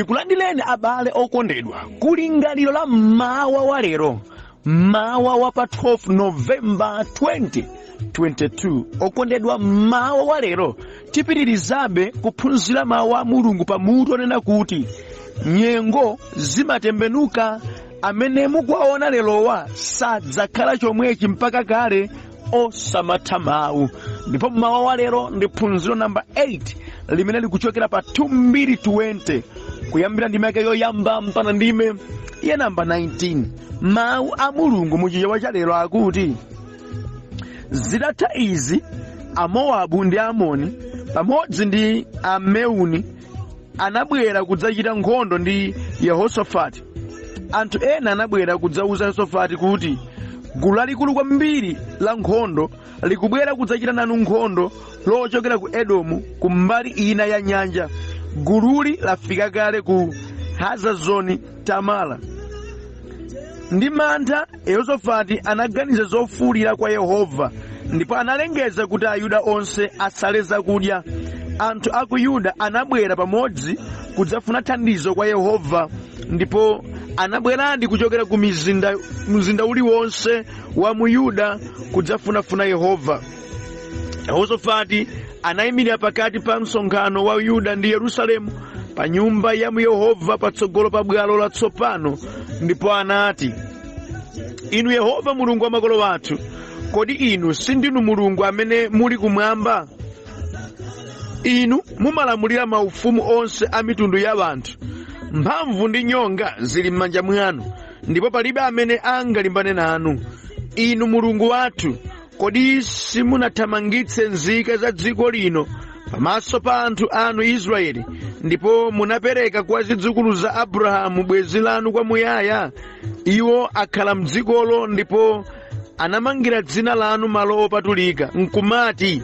Ndikulandireni abale okondedwa kulingaliro la mmawa wa lero, mmawa wa pa 12 Novemba 2022. Okondedwa, mmawa wa lero tipitirizabe kuphunzira mawu a Mulungu pa mutu onena kuti nyengo zimatembenuka, amene mukuwaona lerowa sadzakhala chomwechi mpaka kale, osamatha mawu. Ndipo mmawa wa lero ndi phunziro namba 8 limene likuchokera pa 2:20 kuyambira ndime yake yoyamba mpaka ndime ya namba 19. Mawu a Mulungu mu Chichewa cha lero akuti, zitatha izi Amowabu ndi Amoni pamodzi ndi Ameuni anabwera kudzachita nkhondo ndi Yehosafati. Anthu ena anabwera kudzauza Yehosafati kuti, gulu lalikulu kwambiri la nkhondo likubwera kudzachita nanu nkhondo lochokera ku Edomu ku mbali ina ya nyanja. Gululi lafika kale ku Hazazoni Tamara. Ndi mantha, Yehosafati anaganiza zofuulira kwa Yehova ndipo analengeza kuti Ayuda onse asale zakudya. Anthu a ku Yuda anabwera pamodzi kudzafuna thandizo kwa Yehova, ndipo anabweradi kuchokera ku mzinda uliwonse wa mu Yuda kudzafunafuna Yehova. Yehosafati anayimirira pakati pa msonkhano wa Yuda ndi Yerusalemu pa nyumba ya Yehova patsogolo pa bwalo latsopano, ndipo anati, Inu Yehova Mulungu wa makolo athu, kodi inu sindinu Mulungu amene muli kumwamba? Inu mumalamulira maufumu onse a mitundu ya anthu. Mphamvu ndi nyonga zili m'manja mwanu, ndipo palibe amene angalimbane nanu. Inu Mulungu wathu, kodi simunathamangitse nzika za dziko lino pamaso pa anthu anu Israeli, ndipo munapereka kwa zidzukulu za Abrahamu bwenzi lanu kwamuyaya? Iwo akhala mdzikolo ndipo anamangira dzina lanu malo opatulika, nkumati,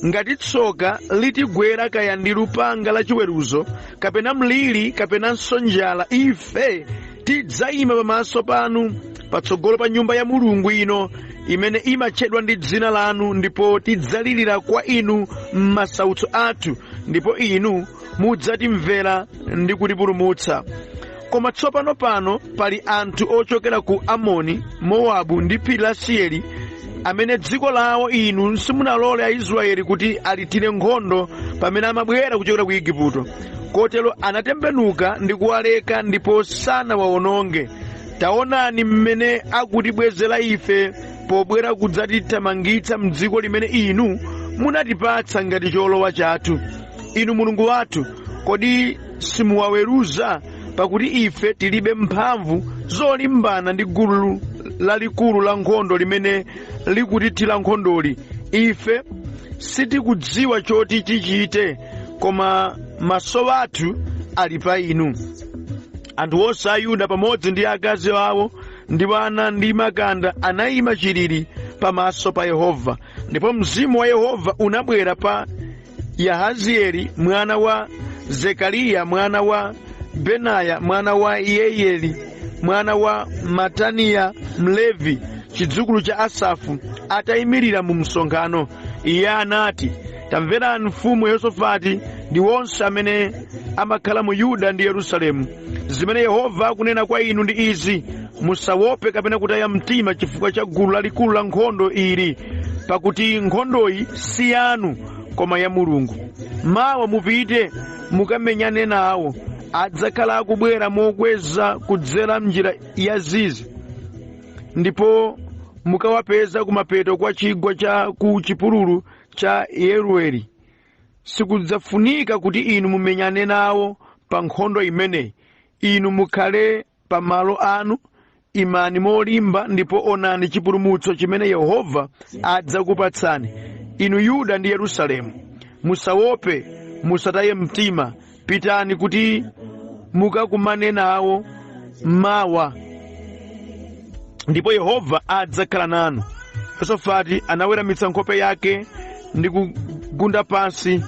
ngati tsoka litigwera, kaya ndi lupanga la chiweruzo, kapena mliri, kapenanso njala, ife tidzayima pamaso panu patsogolo pa nyumba ya Mulungu ino imene imatchedwa ndi dzina lanu, ndipo tidzalirira kwa inu m'masautso athu, ndipo inu mudzatimvera ndi kutipulumutsa. Koma tsopano pano pali anthu ochokera ku Amoni, Mowabu ndi phiri la Seiri, amene dziko lawo inu simunalole Aisraeli kuti alithire nkhondo pamene amabwera kuchokera ku Igupto. Kotero anatembenuka ndi kuwaleka ndipo sanawawononge. Taonani mmene akutibwezera ife pobwera kudzatithamangitsa mdziko limene inu munatipatsa ngati cholowa chathu. Inu Mulungu wathu, kodi simuwaweruza? Pakuti ife tilibe mphamvu zolimbana ndi gulu lalikulu la nkhondo limene likutithira nkhondoli. Ife sitikudziwa choti tichite, koma maso athu ali pa inu. Anthu onse a Yuda pamodzi ndi akazi awo ndi ana ndi makanda anayima chilili pamaso pa Yehova, ndipo mzimu wa Yehova unabwera pa Yahazieli mwana wa Zekariya mwana wa Benaya mwana wa Yeyeli mwana wa Mataniya Mlevi, chidzukulu cha Asafu, atayimirira mu msonkhano. Iye anati, Tamverani mfumu Yehosafati ndi onse amene amakhala mu Yuda ndi Yerusalemu. Zimene Yehova akunena kwa inu ndi izi: musawope kapena kutaya mtima chifukwa cha gulu lalikulu la nkhondo ili, pakuti nkhondoyi si yanu koma ya Mulungu. Mawa mupite mukamenyane nawo. Adzakhala akubwera mokweza kudzera mnjira ya Zizi, ndipo mukawapeza kumapeto kwa chigwa cha ku chipululu cha Yerueli. Sikudzafunika kuti inu mumenyane nawo pa nkhondo imeneyi. Inu mukhale pa malo anu, imani molimba ndipo onani chipulumutso chimene Yehova adzakupatsani, inu Yuda ndi Yerusalemu. Musawope, musataye mtima. Pitani kuti mukakumane nawo mawa, ndipo Yehova adzakhala nanu. Yehosafati anaweramitsa nkhope yake ndi kugunda pansi,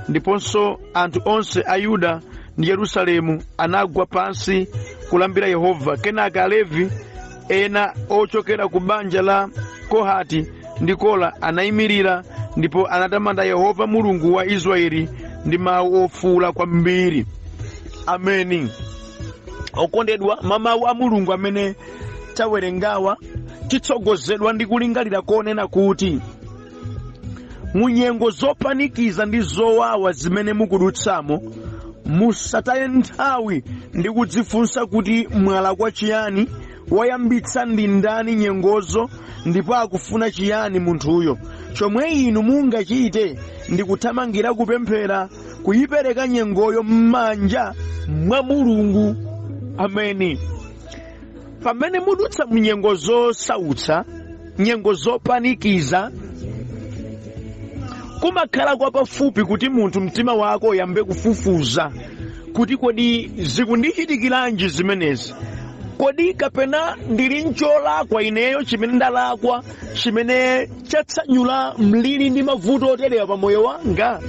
ndiponso anthu onse a Yuda ndi Yerusalemu anagwa pansi kulambira Yehova. Kenaka Alevi ena ochokera ku banja la Kohati ndi Kora anayimirira ndipo anatamanda Yehova Mulungu wa Israeli ndi mawu ofuwula kwambiri. Ameni. Okondedwa, mamawu a Mulungu amene tawerengawa titsogozedwa ndi kulingalira konena kuti mu nyengo zopanikiza ndi zowawa zimene mukudutsamo, musataye nthawi ndi kudzifunsa kuti mwalakwa chiyani, wayambitsa ndi ndani nyengozo, ndipo akufuna chiyani munthuyo. Chomwe inu mungachite ndi kuthamangira kupemphera, kuyipereka nyengoyo m'manja mwa Mulungu. Ameni. Pamene mudutsa mnyengo zosautsa, nyengo zopanikiza, kumakhala kwa pafupi kuti munthu mtima wako uyambe kufufuza kuti kodi zikundichitikiranji zimenezi? Kodi kapena ndili ncholakwa ineyo, chimene ndalakwa chimene chatsanyula mliri ndi mavuto oterewa pa moyo wanga?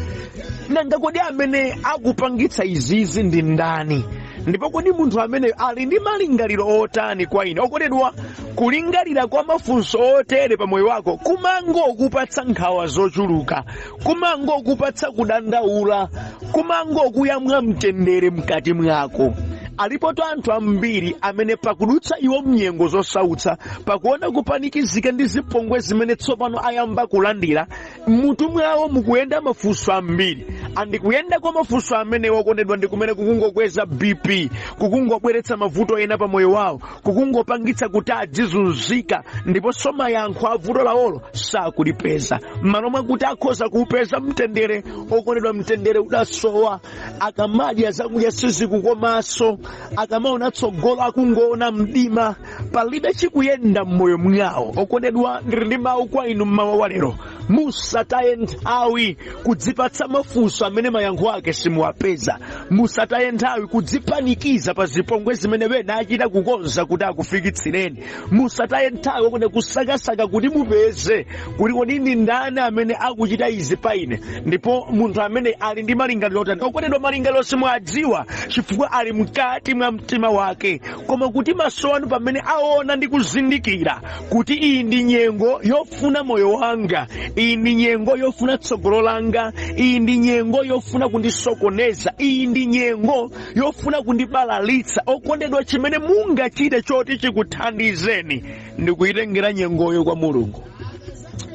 Nanga kodi amene akupangitsa izizi ndi ndani? Ndipo kodi munthu amene ali ndi malingaliro otani kwa ine? Okondedwa, kulingalira kwa mafunso otere pa moyo wako kumangokupatsa nkhawa zochuluka, kumangokupatsa kudandaula, kumangokuyamwa mtendere mkati mwako. Alipotu anthu ambiri amene pakudutsa iwo mnyengo zosautsa, pakuona kupanikizika ndi zipongwe zimene tsopano ayamba kulandira, mmutu mwawo mukuyenda mafunso ambiri. Andikuyenda kwa mafunso amene, okondedwa, ndi kumene kukungokweza BP, kukungobweretsa mavuto ena pa moyo wawo, kukungopangitsa kuti adzizunzika, ndiponso mayankho a vuto lawolo sakulipeza. M'malo mwakuti akhoza kuupeza mtendere, okondedwa, mtendere udasowa. Akamadya zakudya sizikukomanso, akamaona tsogolo akungoona mdima, palibe chikuyenda m'moyo mwawo. Okondedwa, ndili ndi mawu kwa inu mmawa wa lero: musataye nthawi kudzipatsa mafunso amene mayankho ake simuwapeza. Musataye nthawi kudzipanikiza pa zipongwe zimene wena achita kukonza kuti akufikitsireni. Musataye nthawi, okondedwa, kusakasaka kuti mupeze kuti kodi ndi ndani amene akuchita izi pa ine, ndipo munthu amene ali ndi malingaliro otani. Okondedwa, malingaliro simuwadziwa chifukwa ali mkati mwa mtima wake, koma kuti maso anu pamene aona ndi kuzindikira kuti iyi ndi nyengo yofuna moyo wanga, iyi ndi nyengo yofuna tsogolo langa, iyi ndi nyengo yofuna kundisokoneza, iyi ndi nyengo yofuna kundibalalitsa, okondedwa, chimene mungachite choti chikuthandizeni ndi kuyitengera nyengoyo kwa Mulungu.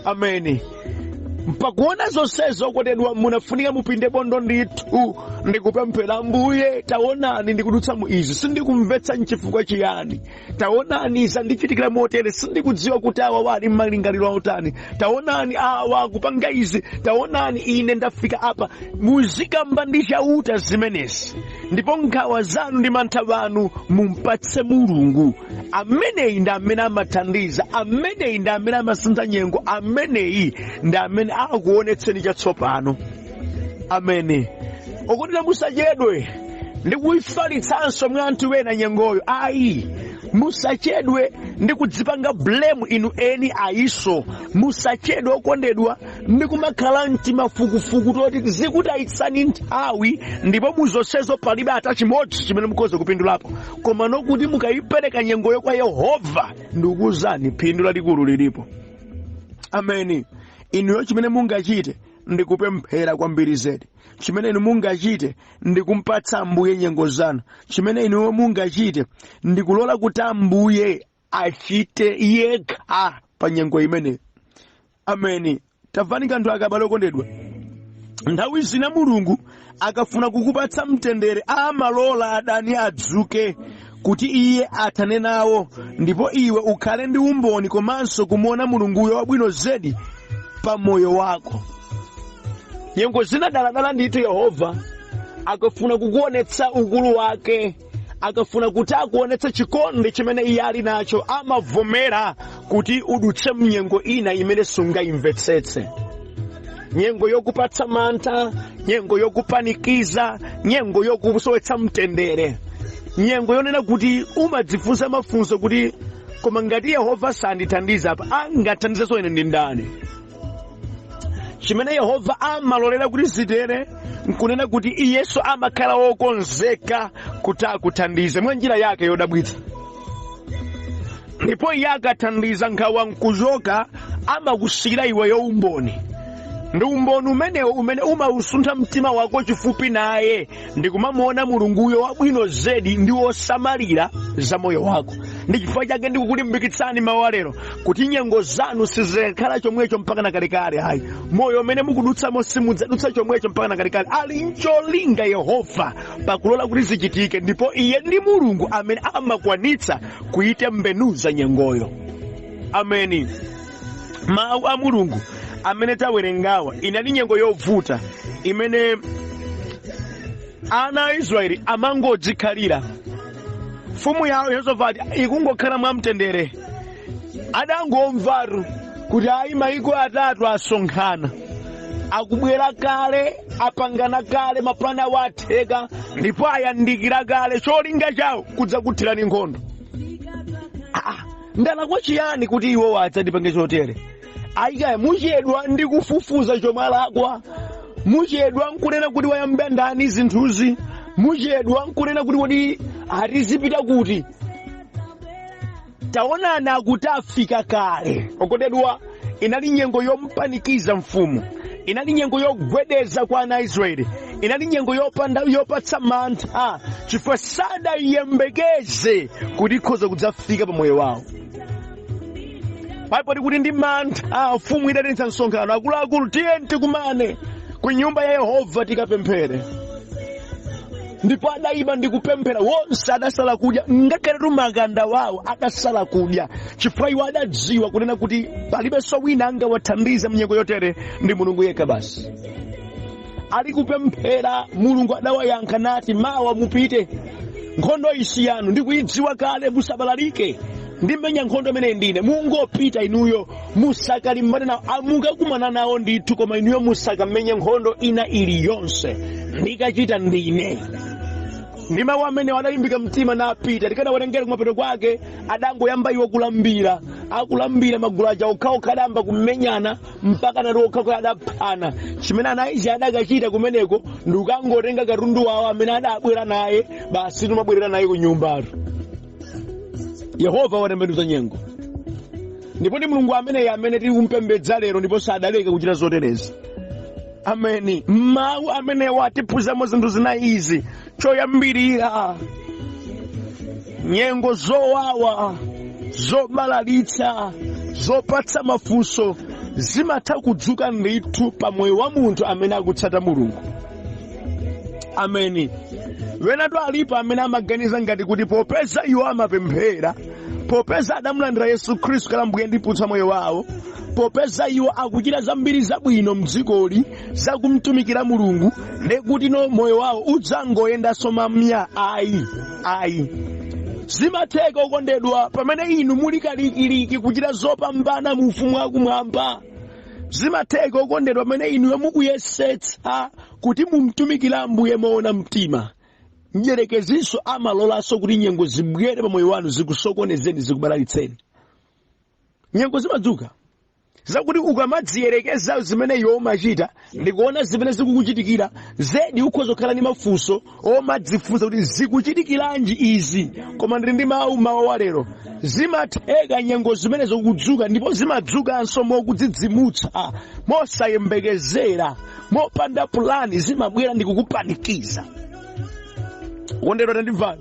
Ameni. Pakuona zonsezo, okondedwa, munafunika mupinde bondo ndithu ndikupemphera: Ambuye, taonani ndikudutsa mu izi, sindikumvetsa nchifukwa chiyani. Taonani zandichitikira motere, sindikudziwa kuti awa wali mmalingaliro autani. Taonani awa akupanga izi, taonani ine ndafika apa. Muzikamba ndi Chauta zimenezi, ndipo nkhawa zanu ndi mantha anu mumpatse Mulungu. Ameneyi ndi amene amathandiza, ameneyi ndi amene amasintha nyengo, ameneyi ndi amene akuonetseni chatsopano. Amene. Okondedwa, musachedwe ndi kuyifalitsanso mwa anthu ena nyengoyo, ayi. Musachedwe ndi kudzipanga blame inu eni ayiso. Musachedwe, okondedwa, ndi kumakhala mtimafukufuku toti zikutayitsani nthawi, ndipo muzonsezo palibe ata chimodzi chimene mukhoza kupindulapo. Koma nokuti mukayipereka nyengoyo kwa Yehova, ndikuwuzani, phindu lalikulu lilipo. Ameni. Inuyo chimene mungachite ndikupemphera kwambiri zedi. Chimene inu mungachite ndikumpatsa Ambuye nyengo zanu. Chimene inuyo mungachite ndikulola kuti Ambuye achite yekha pa nyengo imeneyo. Ameni. Tamvani kanthu akabale, okondedwa, nthawi zina Mulungu akafuna kukupatsa mtendere amalola adani adzuke kuti iye athane nawo, ndipo iwe ukhale ndi umboni komanso kumuona Mulunguyo wabwino zedi pa moyo wako. Nyengo zina daladala ndithu Yehova akafuna kukuonetsa ukulu wake, akafuna kuti akuonetse chikondi chimene iye ali nacho, amavomera kuti udutse mnyengo ina imene sungayimvetsetse, nyengo yokupatsa mantha, nyengo yokupanikiza, nyengo yokusowetsa mtendere, nyengo yonena kuti umadzifunsa mafunso kuti koma ngati Yehova sandithandiza apa, angathandizenso ine ndi ndani? Chimene Yehova amalolera kuti zitere nkunena kuti iyenso amakhala wokonzeka kuti akuthandize mwa njira yake yodabwitsa, ndipo iye akathandiza, nkhawa nkuchoka, amakusiyira iweyo umboni. Ndi umboni umenewo umene umausuntha mtima wako chifupi naye ndi kumamuona Mulunguyo wabwino zedi ndi wosamalira za moyo wako. Ndi chifukwa chake ndikukulimbikitsani mawa lero kuti nyengo zanu sizikhala chomwecho mpaka na kalekale ayi. Moyo umene mukudutsamo simudzadutsa chomwecho mpaka na kalekale. Ali ncholinga Yehova pakulola kuti zichitike, ndipo iye ndi Mulungu amene amakwanitsa kuyitembenuza nyengoyo. Ameni. Mawu a Mulungu amene tawerengawa, inali nyengo yovuta imene ana a Israeli amangodzikhalira. Mfumu yawo Yehosafati ikungokhala mwamtendere. Adangomvatu kuti ayi, maiko atatu asonkhana, akubwera kale, apangana kale, mapulani awo atheka ndipo ayandikira kale, cholinga chawo kudzakuthirani nkhondo. Ndalakwa chiyani kuti iwo adzandipange chotere? Ayikaya muchedwa ndi kufufuza chomwe alakwa, muchedwa nkunena kuti wayamba ndani zinthuzi, muchedwa nkunena kuti kodi atizipita kuti. Taonani akuti afika kale. Okondedwa, inali nyengo yompanikiza mfumu, inali nyengo yogwedeza kwa ana a Israeli, inali nyengo yopatsa mantha, chifukwa sadayembekeze kuti ikhoza kudzafika pa moyo wawo. Baibulo likuti ndi mantha mfumu idatenga msonkhano, akuluakulu, tiyeni tikumane ku nyumba ya Yehova tikapemphere. Ndipo adayima ndi kupemphera, wonse adasala kudya, ngakhale makanda wawo adasala kudya, chifukwa iwo adadziwa kunena kuti palibenso wina angawathandize mnyengo yotere, ndi Mulungu yekha basi. Ali kupemphera, Mulungu adawayankha nati, mawa mupite, nkhondo isi yanu ndikuyidziwa kale, musabalalike, ndimenya nkhondo imene ndine, mungopita inuyo, musakalimbane nawo, mukakumana nawo ndithu, koma inuyo musakamenye nkhondo ina iliyonse, ndikachita ndine. Ndi mawu amene adalimbika mtima napita. Tikadawerengera kumapeto kwake, adangoyamba iwo kulambira, akulambira magulu aja okhaokha adayamba kumenyana mpaka nati okhaokha adaphana. Chimene ana Israeli adakachita kumeneko ndi kukangotenga katundu wawo amene adabwera naye basi, tumabwerera naye ku nyumbatu. Yehova watembenuza nyengo, ndipo ndi Mulungu ameneyi amene tili kumpembedza lero, ndipo sadaleke kuchita zoterezi. Ameni. Mawu amenewo atiphunzamo zinthu zinayi izi. Choyambirira, nyengo zowawa, zobalalitsa, zopatsa mafunso zimatha kudzuka ndithu pa moyo wa munthu amene akutsata Mulungu. Ameni. Wenatu alipo amene amaganiza ngati kuti popeza iwo amapemphera, popeza adamulandira Yesu Khristu khala Mbuye ndi Mpulumutsi moyo wawo, popeza iwo akuchita zambiri zabwino mdzikoli zakumtumikira Mulungu, ndekuti no moyo wawo udzangoyendanso mamya. Ayi, ayi, zimatheka okondedwa, pamene inu muli kalikiliki kuchita zopambana mu ufumu wakumwamba. Zimatheka okondedwa, pamene inuyo mukuyesetsa kuti mumtumikira Ambuye moona mtima, mdyerekezinso amalolanso kuti nyengo zibwere pa moyo wanu, zikusokonezeni, zikubalalitseni. Nyengo zimadzuka zakuti ukamadziyerekeza zimene iwe umachita ndikuona zimene zikukuchitikira, zedi ukhoza kukhala ndi mafunso omadzifunsa kuti zikuchitikiranji izi. Koma ndili ndi mawu mawa wa lero, zimatheka nyengo zimene zikudzuka, ndipo zimadzukanso mokudzidzimutsa, mosayembekezera, mopanda pulani, zimabwera ndi kukupanikiza. Okondedwa, tandimvani.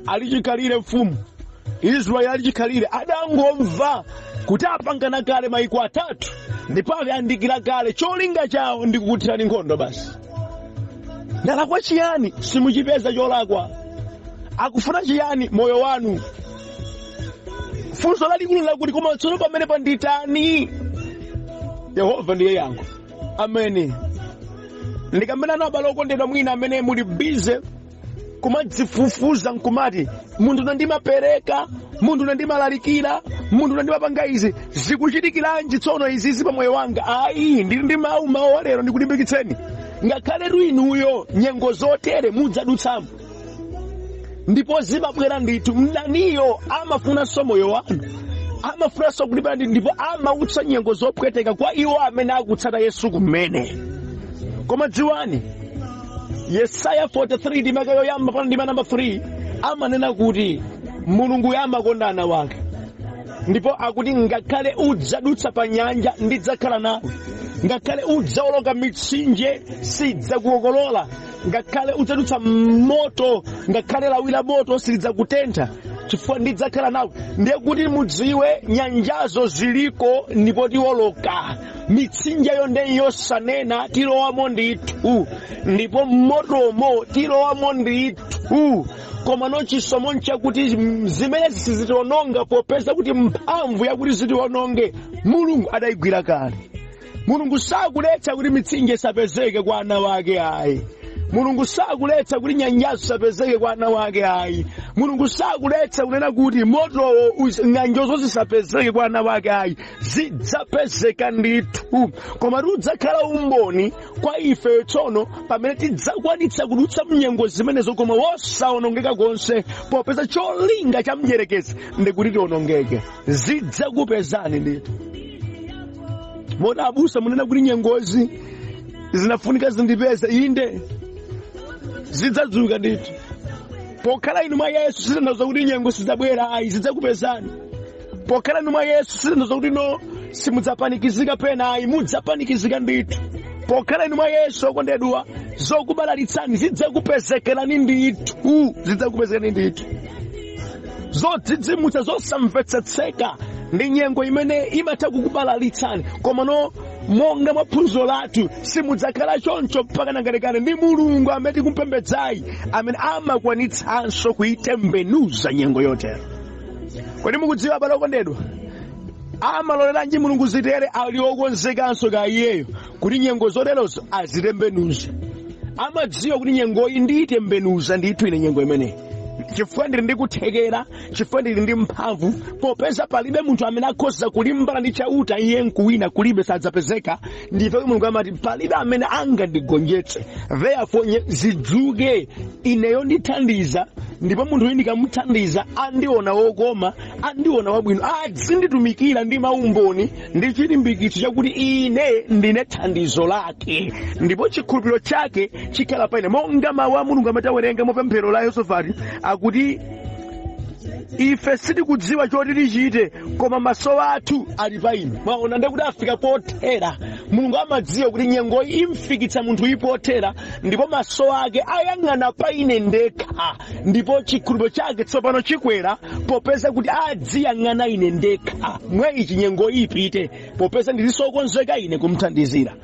Alichikhalire mfumu Israeli alichikhalire, adangomva kuti apangana kale maiko atatu ndipo ayandikira kale, cholinga chawo ndi kukuthirani nkhondo basi. Ndalakwa chiyani? Simuchipeza cholakwa. Akufuna chiyani moyo wanu? Funso lalikulu lakuti koma tsono pamene panditani? Yehova ndiye yankho. Ameni. Ndikamene anu abale okondedwa, mwina amene muli busy kumadzifufuza nkumati munthu nandimapereka, munthu nandimalalikira, munthu nandimapanga izi, zikuchitikiranji tsono izizi pa moyo wanga? Ayi, ndili ndi mawu mawu wa lero ndikulimbikitseni, ngakhale inuyo nyengo zotere mudzadutsamo, ndipo zimabwera ndithu. Mdaniyo amafunanso moyo wanu, amafunanso kulipira ndithu, ndipo amautsa nyengo zopweteka kwa iwo amene akutsata Yesu kumene. Koma dziwani, Yesaya 43 ndime yoyamba pana ndime namba 3 amanena kuti Mulungu amakonda ana wake, ndipo akuti ngakhale udzadutsa pa nyanja ndidzakhala nawe, Ngakhale udzawoloka mitsinje, sidzakukokolola. Ngakhale udzadutsa moto, ngakhale lawi la moto silidzakutentha, chifukwa ndidzakhala nawe. Ndiye kuti mudziwe, nyanjazo ziliko ndipo tiwoloka, mitsinjeyo ndiye yosanena, tilowamo ndithu, ndipo motomo tilowamo ndithu. Koma no, chisomo nchakuti zimenezi sizitiononga, popeza kuti mphamvu yakuti zitiononge Mulungu adayigwira kale. Mulungu sakuletsa kuti mitsinje isapezeke kwa ana wake, ayi. Mulungu sakuletsa kuti nyanjazo zisapezeke kwa ana wake, ayi. Mulungu sakuletsa kunena kuti motowo, ng'anjozo zisapezeke kwa ana wake, ayi. Zidzapezeka ndithu, koma udzakhala umboni kwa ife tsono pamene tidzakwanitsa kudutsa mnyengo zimenezo koma wosaonongeka konse, popeza cholinga cha mdierekezi ndikuti tionongeke. Zidzakupezani ndithu. Moti abusa munena kuti nyengozi zinafunika zindipeze. Inde, zidzadzuka ndithu. Pokhala inu mwa Yesu sizitanthauza kuti nyengo sidzabwera, ayi. Zidzakupezani. Pokhala inu mwa Yesu sizitanthauza kuti no, simudzapanikizika pena, ayi. Mudzapanikizika ndithu. Pokhala inu mwa Yesu, okondedwa, zokubalalitsani zidzakupezekerani ndithu, zidzakupezekerani ndithu. Zodzidzimutsa, zosamvetsetseka ndi nyengo imene imatha kukubalalitsani, koma no, monga mwa phunziro lathu, simudzakhala choncho mpaka nakalekale. Ndi Mulungu amene tikumpembedzayi amene amakwanitsanso kuitembenuza nyengo yotero. Kodi mukudziwa, abale okondedwa, amaloleranji Mulungu zitere? Ali okonzekanso ka iyeyo kuti nyengo zoterozo azitembenuze. Amadziwa kuti nyengoyi ndiyitembenuza ndithu ine nyengo imeneyi, chifukwa ndili ndi kuthekera, chifukwa ndili ndi mphamvu, popeza palibe munthu amene akhoza kulimbana ndi Chauta iye nkuwina. Kulibe, sadzapezeka. Ndife Mulungu amati palibe amene angandigonjetse, therefore zidzuke, ineyo ndithandiza. Ndipo munthu uyu ndikamuthandiza, andiona wokoma, andiona wabwino, azinditumikira ndi maumboni ndi chilimbikitso chakuti ine ndine thandizo lake, ndipo chikhulupiriro chake chikhala pa ine. Monga mawu a Mulungu amene tawerenga mu pemphero la Yehosafati akuti, "Ife sitikudziwa choti tichite, koma maso athu ali pa inu." Mwaona, ndekuti afika pothera. Mulungu amadziwa kuti nyengoyi imfikitsa munthu uyu pothera, ndipo maso ake ayang'ana pa ine ndekha, ndipo chikhulupiriro chake tsopano chikwera popeza kuti adziyang'ana ine ndekha. Mwa ichi nyengoyi ipite, popeza ndilisokonzeka ine kumthandizira.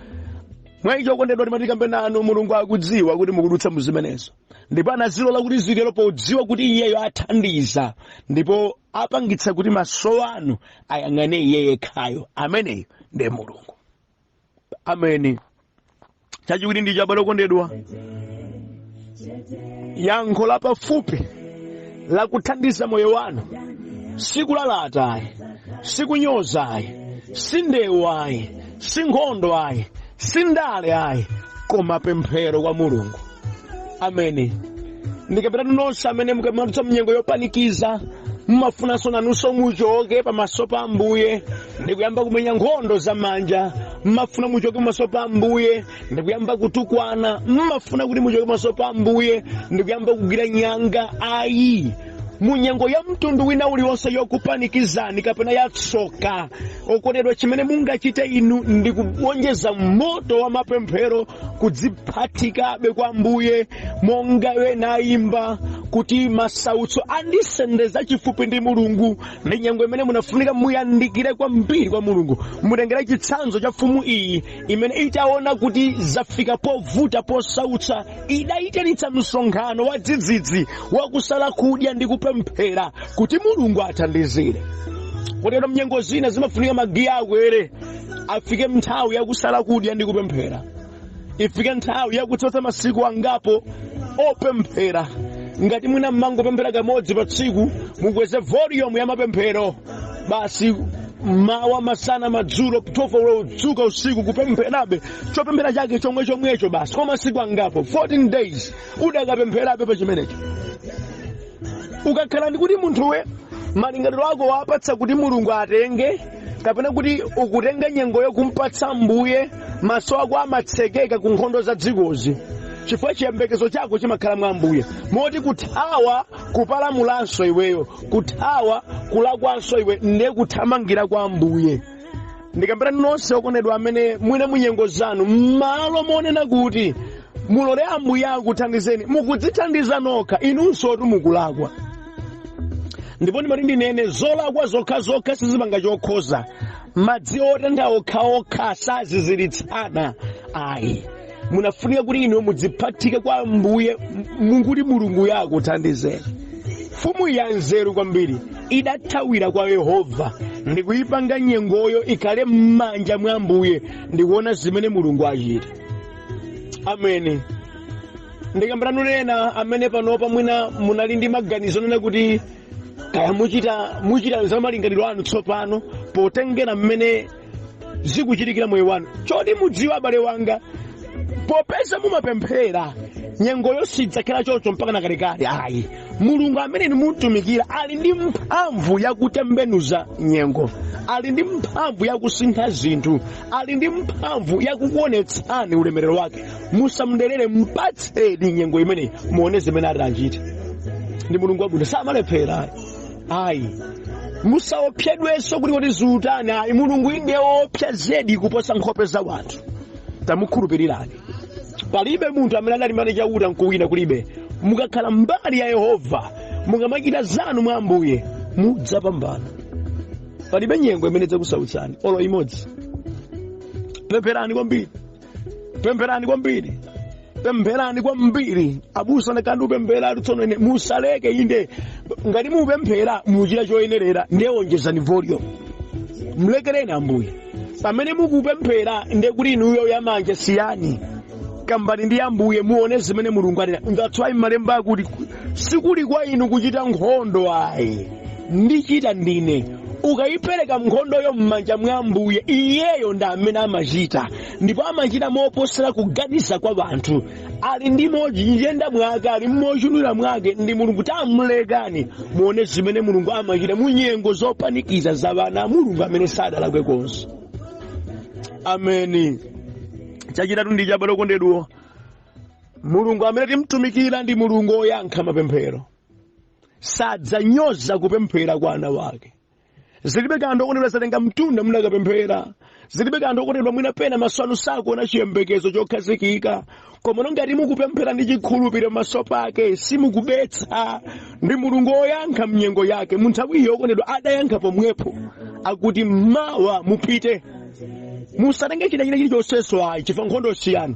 Mwa ichi, okondedwa, timatikambe nanu, Mulungu akudziwa kuti mukudutsa mu zimenezo, ndipo anazilola kuti zitero podziwa kuti iyeyo athandiza ndipo apangitsa kuti maso anu ayang'ane iye yekhayo. Ameneyo ndiye Mulungu. Ameni. Chachiwiri ndi chabale okondedwa, yankho lapafupi lakuthandiza moyo wanu sikulalata ayi, sikunyoza ayi, si ndewu ayi, si nkhondo ayi, si ndale ayi, koma pemphero kwa Mulungu. Ameni. Ndikapitatu nonse amene mukamadutsa mnyengo yopanikiza, mumafunanso nanunso muchoke pamaso pa Ambuye ndikuyamba kumenya nkhondo za manja, mmafuna muchoke pamaso pa Ambuye ndikuyamba kutukwana, mmafuna kuti muchoke pamaso pa Ambuye ndikuyamba kugwira nyanga, ayi. Munyengo ya mtundu wina uliwonse yokupanikizani kapena yatsoka, okondedwa, chimene mungachite inu ndi kuwonjeza moto wa mapemphero, kudziphatikabe kwa Ambuye, monga wena ayimba kuti, "Masautso andisendeza chifupi ndi Mulungu." Ndi nyengo imene munafunika muyandikire kwambiri kwa Mulungu. Mutengere chitsanzo cha mfumu iyi imene itaona kuti zafika povuta, posautsa, idayitanitsa msonkhano wa dzidzidzi wakusala kudya ndi kupemphera kuti Mulungu athandizire. Kotero mnyengo zina zimafunika magiya akwere, afike nthawi yakusala kudya ndi kupemphera, ifike nthawi yakutsatsa masiku angapo opemphera. Ngati mwina mmangopemphera kamodzi pa tsiku, mukweze volume ya mapemphero basi, mawa, masana, madzulo, 12 udzuka usiku, kupempherabe chopemphera chake chomwe chomwecho basi kwa masiku angapo, 14 days udakapempherabe pa chimenecho. Ukakhala ndi kuti munthuwe malingaliro ako wapatsa kuti Mulungu atenge, kapena kuti ukutenga nyengoyo kumpatsa Mbuye, maso ako amatsekeka ku nkhondo za dzikozi, chifukwa chiyembekezo chako chimakhala mwa Ambuye. Moti kuthawa kupalamulanso iweyo, kuthawa kulakwanso iwe, ndiye kuthamangira kwa Ambuye. Ndikambira nonse okondedwa amene mwina munyengo zanu, m'malo monena kuti mulole Ambuye akuthandizeni, mukudzithandiza nokha, inunso mukulakwa. Ndipo ndimati ndinene, zolakwa zokhazokha sizipanga chokhoza. Madzi otentha okhaokha saziziritsana ayi. Munafunika kuti inu mudziphatike kwa Ambuye, mukuti Mulungu akuthandizeni. Mfumu ya nzeru kwambiri idathawira kwa Yehova ndikuyipanga nyengoyo ikhale m'manja mwa Ambuye, ndikuona zimene Mulungu achita. Ameni. Ndikambira nunena amene panopa mwina munali ndi maganizo nena kuti kaya muchita za malingaliro anu tsopano potengera mmene zikuchitikira moyo wanu. Choti mudziwe, abale wanga, popeza mumapemphera, nyengoyo sidzakhala choncho mpaka nakalekale ayi. Mulungu amene inu mutumikira ali ndi mphamvu yakutembenuza nyengo, ali ndi mphamvu yakusintha zinthu, ali ndi mphamvu yakukuonetsani ulemerero wake. Musamderere, mpatseni nyengo imeneyi, muone zimene atachite. Ndi Mulungu wabwino, samalephera ayi. Musaopsedwenso kuti ziutani ayi. Mulungu ndiye woopsa zedi kuposa nkhope za wanthu. Tamukhulupirirani. Palibe munthu amene adalimbana Chauta nkuwina, kulibe. Mukakhala mbali ya Yehova, mukamachita zanu mwa Ambuye, mudzapambana. Palibe nyengo imene idzakusautsani olo imodzi. Pempherani kwambiri, pempherani kwambiri, pempherani kwambiri. Abusa nakandi upemphera tsono ine musaleke. Inde, ngati mupemphera muchita choyenerera, ndiye wonjezani volume, mlekereni Ambuye. Pamene mukupemphera, ndiye kuti inuyo yamanja siyani, kambani ndi Ambuye, muone zimene Mulungu anena. That's why malemba akuti sikuli kwa inu kuchita nkhondo ayi, ndichita ndine. Ukayipereka nkhondoyo m'manja mwa Ambuye, iyeyo ndi amene amachita, ndipo amachita moposera kuganiza kwa wanthu. Ali ndi mojenda mwake, ali mochunira mwake, ndi Mulungu. Tamulekani, muone zimene Mulungu amachita mu nyengo zopanikiza za vana Mulungu amene sadalakwe konse. Ameni. Chachitatu ndi chabwino, okondedwa, Mulungu amene timtumikira ndi Mulungu oyankha mapemphero. Sadzanyoza kupemphera kwa ana wake. Zilibe kanthu, okondedwa, zatenga mtunda munakapemphera. Zilibe kanthu, okondedwa, mwina pena maso anu sakuona chiyembekezo chokhazikika, koma ngati mukupemphera ndi chikhulupiriro maso pake, simukubetsa. Ndi Mulungu oyankha mnyengo yake. Mu nthawi iyo, okondedwa, adayankha pomwepo, akuti mawa mupite, musatenge china china chilichonsenso ayi, chifukwa nkhondo siyanu.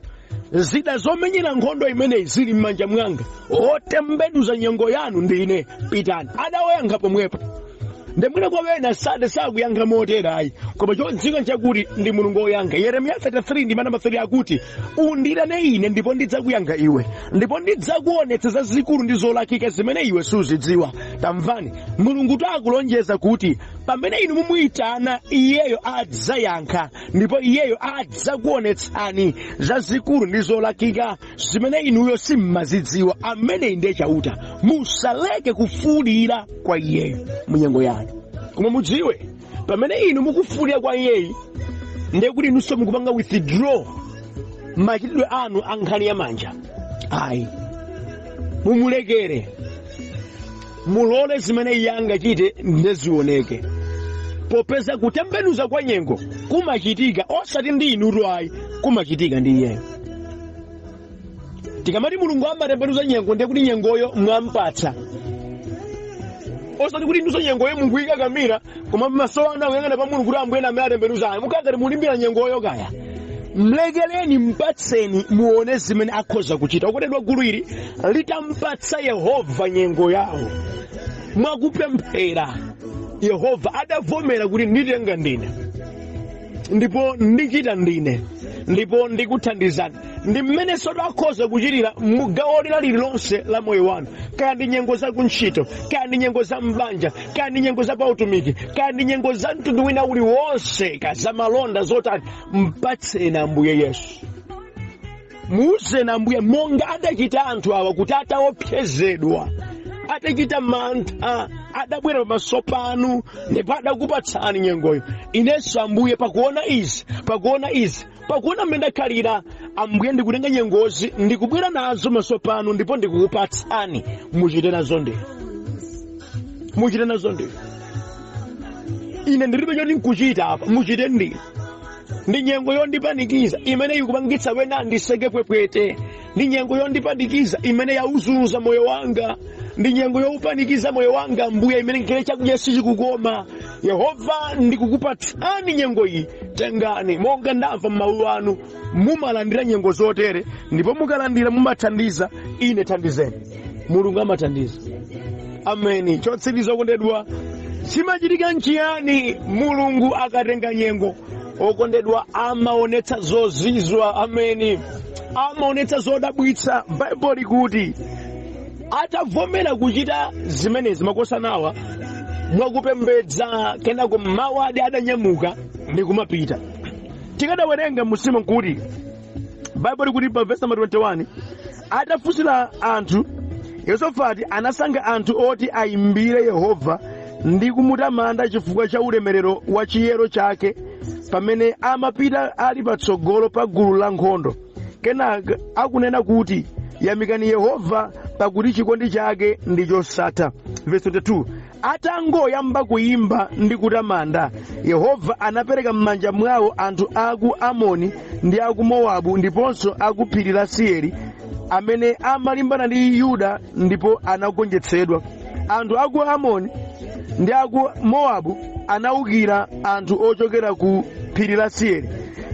Zida zomenyera nkhondo imeneyi zili m'manja mwanga, otembenuza nyengo yanu ndine, pitani. Adawayankha pomwepo. Ndemwina kwa wena sade sakuyankha motera ayi, koma chodziwika nchakuti ndi Mulungu woyankha. Yeremiya 33 ndi namba 3 akuti, "Unditane ine ndipo ndidzakuyankha iwe, ndipo ndidzakuonetsa zazikulu ndi zolakika zimene iwe suzidziwa." Tamvani, Mulungu takulonjeza kuti pamene inu mumuyitana, iyeyo adzayankha, ndipo iyeyo adzakuonetsani zazikulu ndi zolakika zimene inuyo simmazidziwa. Ameneyi ndiye Chauta. Musaleke kufuulira kwa iyeyo munyengo yanu. Koma mudziwe, pamene inu mukufuulira kwa iyeyi, ndiye kuti inunso mukupanga withdraw machitidwe anu a nkhani ya manja ayi. Mumulekere, mulole zimene iye angachite ndezioneke, popeza kutembenuza kwa nyengo kumachitika osati ndi inutu ayi, kumachitika ndi iyeyo. Tikamati Mulungu amatembenuza nyengo, ndiye kuti nyengoyo mwampatsa, osati kuti inunso nyengoyo mukuyikakamira, koma maso anu akuyang'ana pa Mulungu kuti Ambuye amene atembenuza ayi. Mukhala ngati mulimbira nyengoyo kaya. Mlekeleni, mpatseni, muone zimene akhoza kuchita. Okondedwa, gulu ili litampatsa Yehova nyengo yawo mwakupemphera, Yehova adavomera kuti nditenga ndine, ndipo ndichita ndine, ndipo ndikuthandizani. Ndi mmene soto akhoza kuchitira mugawo lina lililonse la moyo wanu, kaya ndi nyengo za kuntchito, kaya ndi nyengo za mbanja, kaya ndi nyengo za pautumiki, kaya ndi nyengo za mtundu wina uliwonse, kaya za malonda zotani. Mpatseni Ambuye Yesu, muuzeni Ambuye monga adachita anthu awa, kuti ataopsezedwa, atachita mantha, adabwera pamaso panu ndipo adakupatsani nyengoyo. Inenso Ambuye, pakuona izi, pakuona izi, pakuona mmene ndakhalira, Ambuye, ndikutenga nyengozi, ndikubwera nazo maso panu, ndipo ndikukupatsani, muchite nazo ndinu, muchite nazo ndinu. Ine ndilibe choti nkuchita apa, muchite ndinu. Ndi nyengo yondipanikiza imene ikupangitsa wena ndiseke pwepwete. Ndi nyengo yondipanikiza imene yauzunza moyo wanga. Ndi nyengo youpanikiza moyo wanga, Mbuye, imene ngakhale chakudya sichikukoma. Yehova, ndikukupatsani nyengo iyi, tengani. Monga ndamva m'mawu anu, mumalandira nyengo zotere, ndipo mukalandira mumathandiza. Ine thandizeni. Mulungu amathandiza. Ameni. Chotsiriza, okondedwa, chimachitika nchiyani Mulungu akatenga nyengo? Okondedwa, amaonetsa zozizwa. Ameni. Amaonetsa zodabwitsa. Baibulo likuti atavomera kuchita zimenezi makosanawa mwakupembedza, kenako mmawa adi adanyamuka ndi kumapita. Tikadawerenga musimo nkuti Baibulo likuti pa verse number 21, atafunsira anthu, Yehosafati anasankha anthu oti ayimbire Yehova ndi kumutamanda chifukwa cha ulemerero wa chiyero chake pamene amapita ali patsogolo pa gulu la nkhondo. Kenaka akunena kuti, "Yamikani Yehova, pakuti chikondi chake ndi chosatha." Verse 22, atangoyamba kuyimba ndi kutamanda, Yehova anapereka m'manja mwawo anthu aku Amoni ndi aku Mowabu ndiponso aku phiri la Seiri amene amalimbana ndi Yuda, ndipo anagonjetsedwa. Anthu aku Amoni ndi aku Mowabu anawukira anthu ochokera ku phiri la Seiri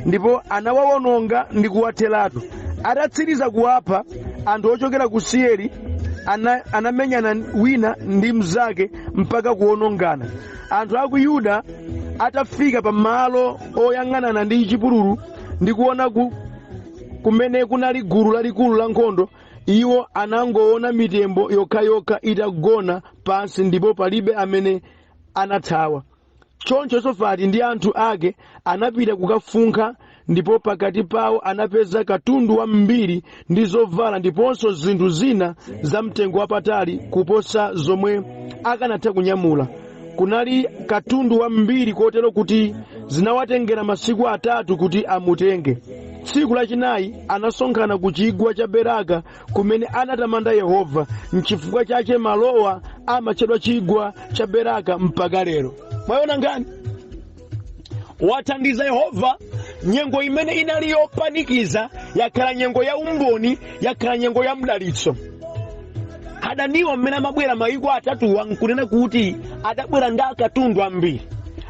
ndipo anawawononga ndi kuwatheratu. Atatsiriza kuwapha, anthu ochokera ku Seiri anamenyana wina ndi mnzake mpaka kuwonongana. Anthu aku Yuda atafika pamalo oyang'anana ndi chipululu ndi kuona kumene kunali gulu lalikulu la nkhondo, iwo anangoona mitembo yokhayokha itagona pansi ndipo palibe amene anathawa. Choncho Yehosafati ndi anthu ake anapita kukafunkha, ndipo pakati pawo anapeza katundu wambiri ndi zovala ndiponso zinthu zina za mtengo wapatali kuposa zomwe akanatha kunyamula. Kunali katundu wambiri kotero kuti zinawatengera masiku 3 kuti amutenge. Tsiku lachinayi anasonkhana ku chigwa cha Beraka kumene anatamanda Yehova. Nchifukwa chache malowa amatchedwa chigwa cha Beraka mpaka lero. Mwaona nkhani? Wathandiza Yehova. Nyengo imene inali yopanikiza yakhala nyengo ya umboni, yakhala nyengo ya mdalitso. Adaniwa mmene amabwera mayiko atatuwa nkunena kuti adabwera ndi akatundu ambiri.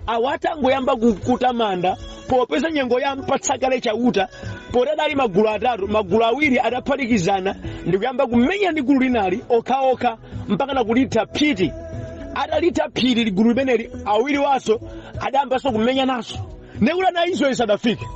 Awa atangoyamba kutamanda, popeza nyengo yampatsa kale Chauta, poti adali magulu atatu, magulu awiri adaphatikizana ndikuyamba kumenya ndi gulu linali okhaokha mpaka nakulitha phiti. Atalitha phiti gulu limeneli, awiri waso adayambanso kumenyananso, ndekuti ana Israeli sadafike.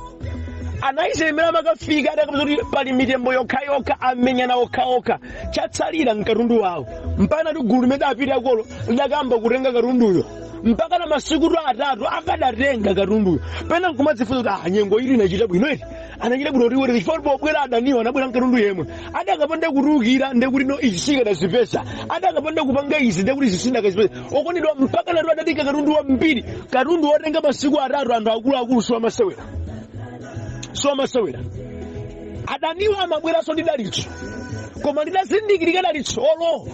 Ana Israeli mmene amakafika adakapeza kuti pali mitembo yokhayokha, amenyana okhaokha, chatsalira mkatundu wawo, mpaka ndi gulu limene adapita kolo lidakamba kutenga katunduyo mpaka na masiku 3 akadatenga katunduyo. Pena nkumadzifunsa kuti, ah, nyengo ili inachita bwino iti, anachita bwino kuti iwere chifukwa pobwera adaniwa anabwera mkatundu yemwe. Adakapanda kutulukira ndekuti no izi sikadazipeza, adakapanda kupanga izi ndekuti izi sindakazipeza. Okondedwa, mpaka natu adatenga katundu wambiri, katundu wotenga masiku 3. Anthu akuluakulu siwamasewera, siwamasewera. Adaniwa amabweranso ndi dalitso, koma lidazindikirika dalitsolo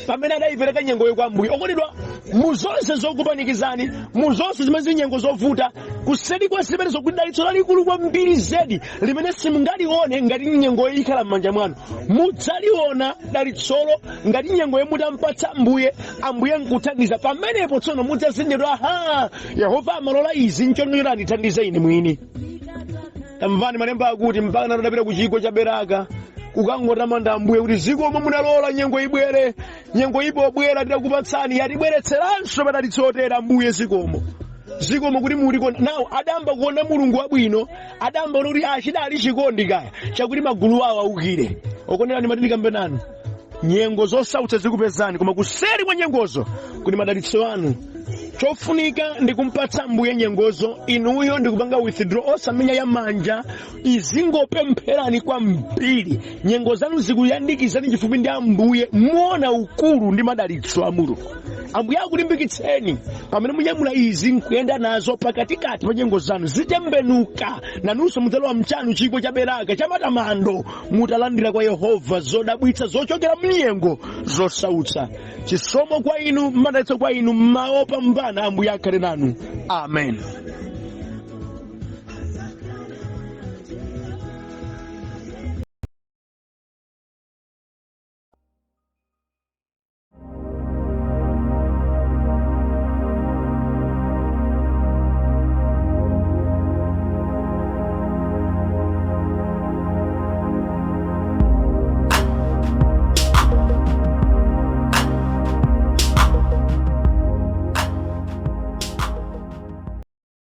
pamene adayipereka nyengoyo kwa Ambuye. Okondedwa, mu zonse zokupanikizani, mu zonse zimene zili nyengo zovuta, kuseri kwa zimenezo kuli dalitso lalikulu kwambiri zedi limene simungalione ngati nyengoyo ikhala m'manja mwanu. Mudzaliona dalitsolo ngati nyengoyo mutampatsa Ambuye, Ambuye nkuthandiza. Pamenepo tsono mudzazindikira, aha, Yehova amalola izi nchonera andithandize ine mwini. Tamvani malemba akuti mpaka natadapita ku chigwa cha Beraka kukangotamanda Ambuye kuti zikomo munalola nyengo ibwere, nyengo ibobwera tidakupatsani, yatibweretseranso madalitso otera. Ambuye zikomo, zikomo kuti muliko nawo. Adamba kuona Mulungu wabwino, adamba kuona kuti achidali chikondi kaya chakuti magulu awo aukire. Okondedwa, ndimati ndikambe nanu, nyengo zosautsa zikupezani, koma kuseri kwa nyengozo kuli madalitso anu. Chofunika ndi kumpatsa Ambuye nyengozo, inuyo ndikupanga withdraw, osamenya ya manja, izingopempherani kwambiri. Nyengo zanu zikuyandikizani chifupi ndi Ambuye, muona ukulu ndi madalitso a Mulungu. Ambuye akulimbikitseni pamene munyamula izi nkuyenda nazo pakatikati pa nyengo zanu, zitembenuka, nanunso mudzalowa mchanu chigwa cha Beraka cha matamando, mutalandira kwa Yehova zodabwitsa zochokera mnyengo zosautsa. Chisomo kwa inu, madalitso kwa inu, mawa opambana. Ambuye akhale nanu. Amen.